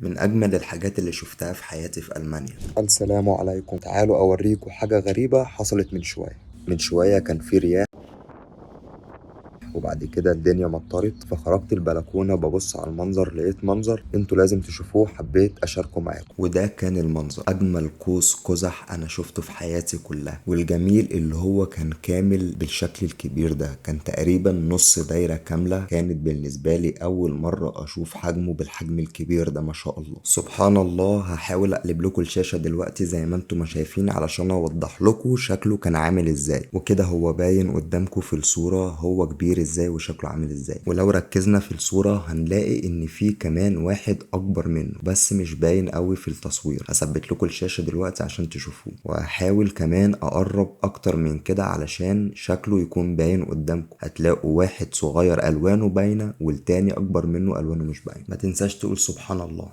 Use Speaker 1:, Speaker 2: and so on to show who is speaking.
Speaker 1: من أجمل الحاجات اللي شفتها في حياتي في ألمانيا. السلام عليكم، تعالوا أوريكم حاجة غريبة حصلت من شوية. من شوية كان في رياح وبعد كده الدنيا مطرت، فخرجت البلكونة ببص على المنظر، لقيت منظر انتوا لازم تشوفوه، حبيت اشاركه معاكم. وده كان المنظر، اجمل قوس قزح انا شفته في حياتي كلها. والجميل اللي هو كان كامل بالشكل الكبير ده، كان تقريبا نص دايرة كاملة. كانت بالنسبة لي اول مرة اشوف حجمه بالحجم الكبير ده، ما شاء الله سبحان الله. هحاول اقلب لكم الشاشة دلوقتي زي ما انتوا ما شايفين علشان اوضح لكم شكله كان عامل ازاي، وكده هو باين قدامكم في الصورة هو كبير ازاي وشكله عامل ازاي. ولو ركزنا في الصورة هنلاقي ان في كمان واحد اكبر منه بس مش باين قوي في التصوير. هثبت لكم الشاشة دلوقتي عشان تشوفوه، وهحاول كمان اقرب اكتر من كده علشان شكله يكون باين قدامكم. هتلاقوا واحد صغير الوانه باينة والتاني اكبر منه الوانه مش باينة. ما تنساش تقول سبحان الله.